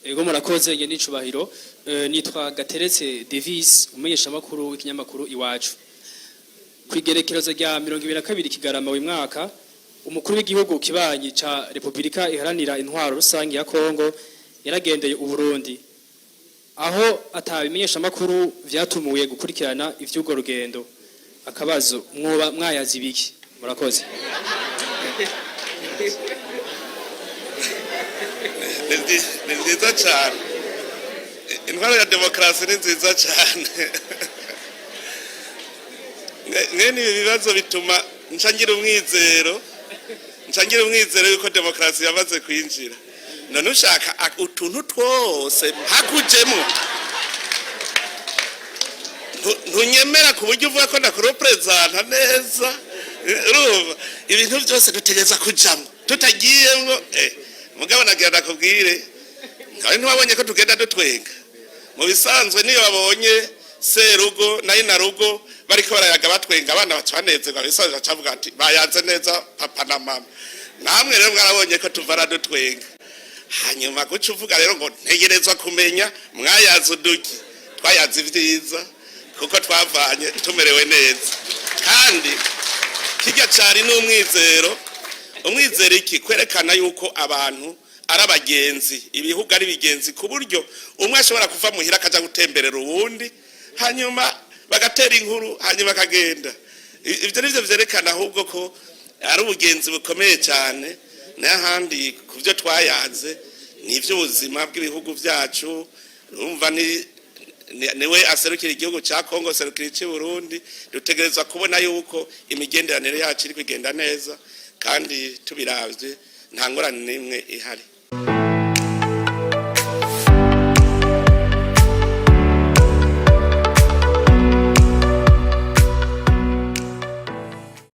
Ego, murakoze nge n'icubahiro. Nitwa Gateretse Davis, umumenyeshamakuru w'ikinyamakuru Iwacu. Kw'igerekerezo rya 22 Kigarama uyu mwaka, umukuru w'igihugu kibanyi ca Repubulika Iharanira Intwaro Rusangi ya Kongo yaragendeye Uburundi, aho atabimenyeshamakuru vyatumuye gukurikirana ivy'urwo rugendo. Akabazo: mwoba mwayaze ibiki? Murakoze. Ni byiza cyane, intwaro ya demokarasi ni nziza cyane. Mwene ibi bibazo bituma nca ngira umwizero yuko demokarasi yamaze kwinjira. None ushaka utuntu twose mpakujemo, ntunyemera ku buryo uvuga ko ndakureperezanta neza. Urumva, ibintu byose dutegereza kujamo, tutagiyemwo. Mugabo nagira ndakubwire, nkawe ntiwabonye ko tugenda dutwenga? Mu bisanzwe niyo babonye serugo na inarugo bariko barayaga batwenga, abana baca banezerwa. Bisanzwe bacavuga ati: "Bayanze neza papa na mama." Namwe rero mwarabonye ko tuvara dutwenga. Hanyuma guca uvuga rero ngo ntegerezwa kumenya mwayaze uduki? Twayaze ibyiza, kuko twavanye tumerewe neza. Kandi kirya cari n'umwizero. Umwizero iki? Kwerekana yuko abantu ari abagenzi, ibihugu ari bigenzi, ku buryo umwe ashobora kuva muhira akaja gutemberera uwundi, hanyuma bagatera inkuru, hanyuma akagenda. Ibyo nivyo vyerekana ahubwo ko ari ubugenzi bukomeye cyane. N'ahandi ku byo twayanze ni iby'ubuzima bw'ibihugu byacu. Urumva, niwe aserukira igihugu cya Kongo, aserukira icy'i Burundi. Dutegerezwa kubona yuko imigenderanire yacu iri kugenda neza, kandi tubiravye nta ngorane n'imwe ihari.